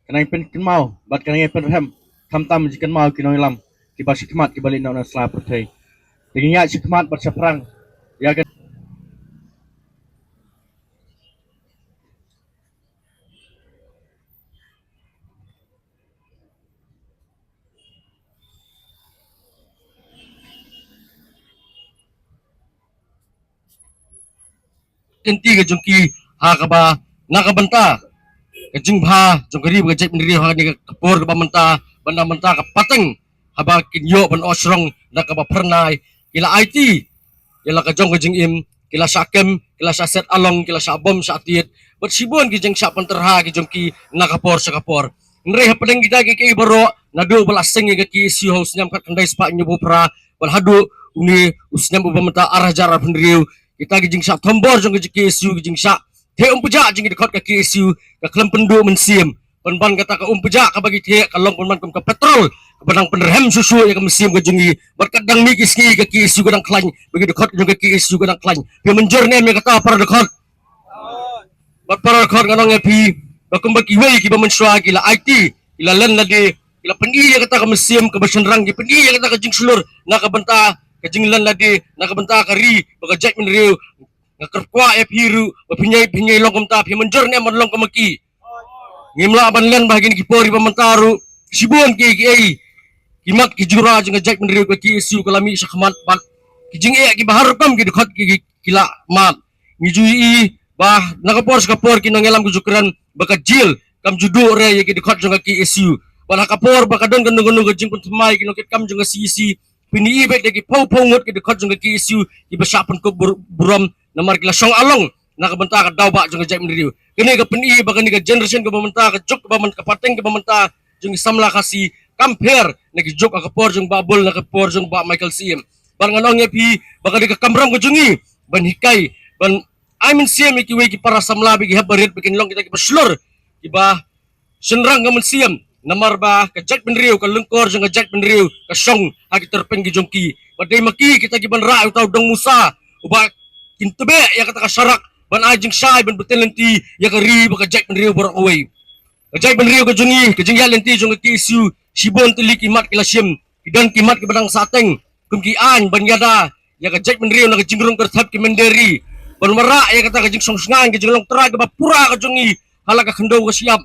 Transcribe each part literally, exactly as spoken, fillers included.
Kan nang pynkynmaw bad kan nang pynrhem, khamtam jingkynmaw ki nongïalam kiba shakhmat kiba leit noh na sla pyrthei. Te ngin ïaid shakhmat bad shaphrang ïa ka kynti ka jong ki ha kaba na ka bynta ka jingbha jong ka ri bad ka jaitbynriew ha kane ka por kaba mynta, ban da mynta ka pateng haba kin ïoh ban ot shrong na kaba phyrnai. Ki la aiti ïa la ka jong ka jingim, ki la shah kem, ki la shah set along, ki la shah bom shah tied bad shibun ki jingshah pynterha ki jong ki na ka por sha ka por. Hynrei hapdeng kita kiei kiei baroh, naduh ba la seng ïa ka KSU ha u snem khatkhyndai spah hynñiewphew phra bad haduh une u snem uba mynta ar hajar arphew hynriew, kita ki jingshah thombor jong ka KSU, ki jingshah theh umpjah jong ki dkhot ka KSU ka khlem pynduh mynsiem. Pynban kata ka umpjah kaba ki theh ka long pynban kum ka petrol kaba dang pynrhem shuh shuh ïa ka mynsiem ka jong ngi. Bad ka dang mih ki sngi ka KSU ka dang khlaiñ, ba ki dkhot jong ka KSU ka dang khlaiñ. Phi mynjur ne em ïa kata para dkhot? Bad para dkhot, ngan ong ïa phi ba kumba kiwei kiba mynshuwa ki la aiti, ki la len lade, ki la pyni ïa kata ka mynsiem kaba shynrang, ki pyni ïa kata ka jingshlur na ka bynta ka jinglen lade, na ka bynta ka ri bad ka jaitbynriew. Nga kyrpad ïa phi ruh ba phin ïai, phin ïai long kumta, phi mynjur ne em ban long kum ki? Ngim lah ban len ba ha kine ki por kiba mynta ruh shibun kiei kiei, ki mat ki jura jong ka jaitbynriew ka KSU ka la mih shakhmat bad ki jingeh kiba har rukom ki dkhot ki, ki, ki la mad. Ngi ju ïohi ba na ka por sha ka por ki nongïalam ki ju kren ba ka jail kam ju duh re ïa ki dkhot jong ka KSU. Bad ha ka por ba ka don kano kano ka jingpynthymmai ki nongkitkam jong ka CEC, phin ïohi beit da ki phew phew ngut ki dkhot jong ka KSU kiba shah pynkup bur-, burom namar ki la shong along na ka bynta ka daw bah jong ka jaitbynriew. Kane ka pyni ba kane ka generation kaba mynta, ka juk kaba mynta, ka pateng kaba mynta jong ki samla Khasi kam pher na ki juk ha ka por jong Bah Bull, na ka por jong Bah Michael Syiem. Bad ngan ong ïa phi ba ka dei ka kamram ka jong ngi ban hikai, ban ai mynsiem ïa kiwei ki para samla ba ki hap barit ba kin long kita kiba shlur, kiba shynrang ka mynsiem, namar ba ka jaitbynriew, ka lyngkor jong ka jaitbynriew ka shong ha ki tyrpeng ki jong ki. Bad dei ma ki kita kiban rah ïa uta u dong musa uba kin tbeh ïa kata ka sharak ban ai jingshai, ban bteng lynti ïa ka ri bad ka jaitbynriew baroh kawei. Ka jaitbynriew ka jong ngi, ka jingïaid lynti jong ka KSU, shibun tylli ki mat ki la shim, ki don ki mat kiba dang sahteng kum ki aiñ ban ïada ïa ka jaitbynriew na ka jingrung kyrthep, ki mynder ri, ban wanrah ïa kata ka jingshongshngaiñ, ka jinglong trai kaba pura ka jong ngi ha la ka khyndew ka shyiap.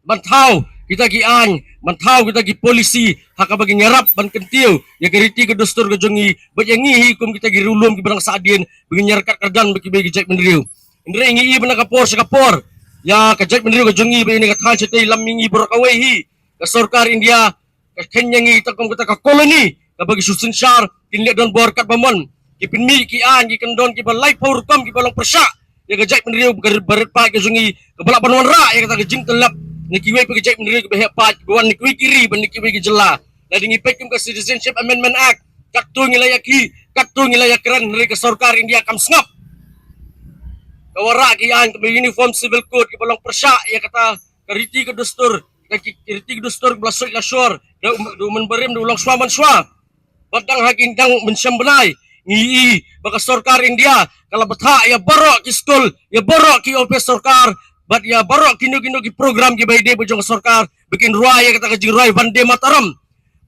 Ban thaw kita ki aiñ, ban thaw kita ki policy ha kaba kin ïarap ban kyntiew ïa ka riti ka dustur ka jong ngi bad ïa ngi hi kum kita ki riewlum kiba dang sah hadien ba kin ïaryngkat kyrdan bad kiwei ki jaitbynriew. Hynrei ngi ïohi ba na ka por sha ka por ïa ka jaitbynriew ka jong ngi bad ïa kane ka thaiñ shatei lam mihngi baroh kawei hi ka sorkar India ka kheiñ ïa ngi kata kum kata ka koloni kaba ki shu synshar kin leh donbor katba mon. Ki pynmih ki aiñ, ki kyndon kiba laiphew rukom kiba long pyrshah ïa ka jaitbynriew barit paid ka jong ngi, kaba lah ban wanrah ïa kata ka jingtyllep na kiwei pat ki jaitbynriew kiba heh paid, kiba wan na kiwei ki ri bad na kiwei ki jylla. Lada ngi peit kum ka Citizenship Amendment Act, katto ngi la ïa ki, katto ngi la ïa kren, hynrei ka sorkar India kam sngap. Ka wanrah ki aiñ kaba Uniform Civil Code kiba long pyrshah ïa kata ka riti ka dustur, ka ki, ki riti ka dustur ba la suid la shor da u, da u mynbarim, da u longshuwa manshuwa. Bad dang ha kin dang mynshem bnai ngi ïohi ba ka sorkar India ka la bthah ïa baroh ki skul, ïa baroh ki ophis sorkar bad ïa baroh kino kino ki program kiba ïadei bad jong ka sorkar ba kin rwai ïa kata ka jingrwai Vande Mataram.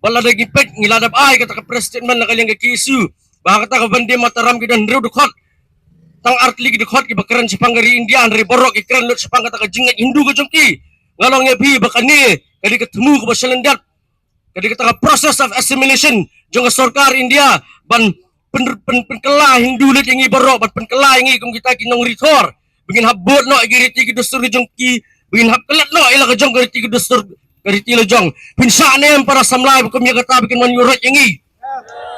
Bad lada ngi peit, ngi la dep ai kata ka press statement na ka liang ka KSU ba ha kata ka Vande Mataram ki don hynriew dkhot, tang artylli ki dkhot kiba kren shaphang ka ri India, hynrei baroh ki kren lut shaphang kata ka jingngeit Hindu ka jong ki. Nga ong ïa phi ba kane ka dei ka thmu kaba shalyndet, ka dei kata ka process of assimilation jong ka sorkar India ban pyn, pyn, pynkylla Hindu lut ïa ngi baroh, ban pynkylla ïa ngi kum kita ki nongri thor, ba ngin hap bud noh ïa ki riti ki dustur ki jong ki, ba ngin hap klet noh ïa la ka jong ka riti ki dustur, ka riti la jong. Phin shah ne em para samla ba kum ïa kata ba kin wan ïuh roit ïa ngi?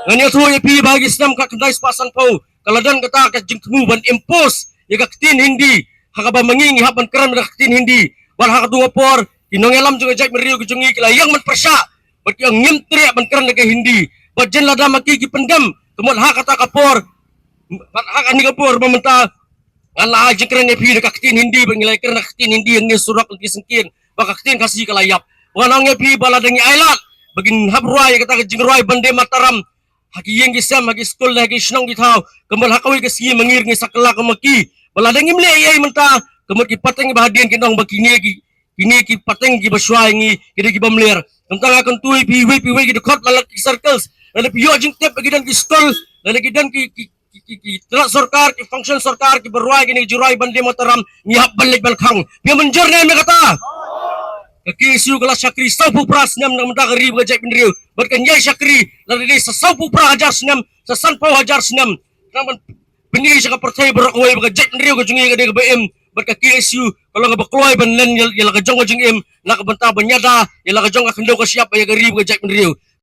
Ngan ïathuh ïa phi ba ha ki snem khatkhyndai spah sanphew ka la don kata ka jingthmu ban impose ïa ka ktien Hindi, ha kaba ma ngi ngi hap ban kren da ka ktien Hindi. Bad ha kato ka por ki nongïalam jong ka jaitbynriew ka jong ngi ki la ïeng ban pyrshah bad ki ong ngim treh ban kren da ka Hindi. Bad jan lada ma ki ki pyndem, ka mut ha kata ka por, bad ha kane ka por ba mynta ngan la ai jingkren ïa phi da ka ktien Hindi, bad ngi la kren da ka ktien Hindi ha kine ki surok, ha kine ki syngkien, ba ka ktien Khasi ka la ïap. Ngan ong ïa phi ba lada ngi ailad ba kin hap rwai ïa kata ka jingrwai Vande Mataram ha ki ïing ki sem, ha ki skul, ha ki shnong ki thaw, ka mut ha kawei ka sngi ma ngi ruh ngin sa kylla kum ma ki. Bad lada ngim leh ei ei mynta, ka mut ki pateng ba hadien kin ong ba kine ki Kine ki pateng kiba shuwa ïa ngi, kine kiba mler. Kumta nga kyntu ïa phi iwei pa iwei ki dkhot, lada ki circles, lada phi ïoh jingtip ba ki don ki stall, lada ki don ki, ki, ki, ki, ki tnat sorkar, ki function sorkar, kiba rwai kine ki jingrwai Vande Mataram, ngi hap ban leit ban khang. Phi mynjur ne em ïa kata? Ka K S U ka la shakri sawphew phra snem na ka bynta ka ri bad ka jaitbynriew. Bad kan ïai shakri lada dei sa sawphew phra hajar snem, sa sanphew hajar snem, khnang ban pyni sha ka pyrthei baroh kawei ba ka jaitbynriew ka jong ngi ka dei kaba im. Bad ka K S U ka long kaba kloi ban len ïa, ïa la ka jong ka jingim, na ka bynta ban ïada ïa la ka jong ka khyndew ka shyiap ïa ka ri bad ka jaitbynriew.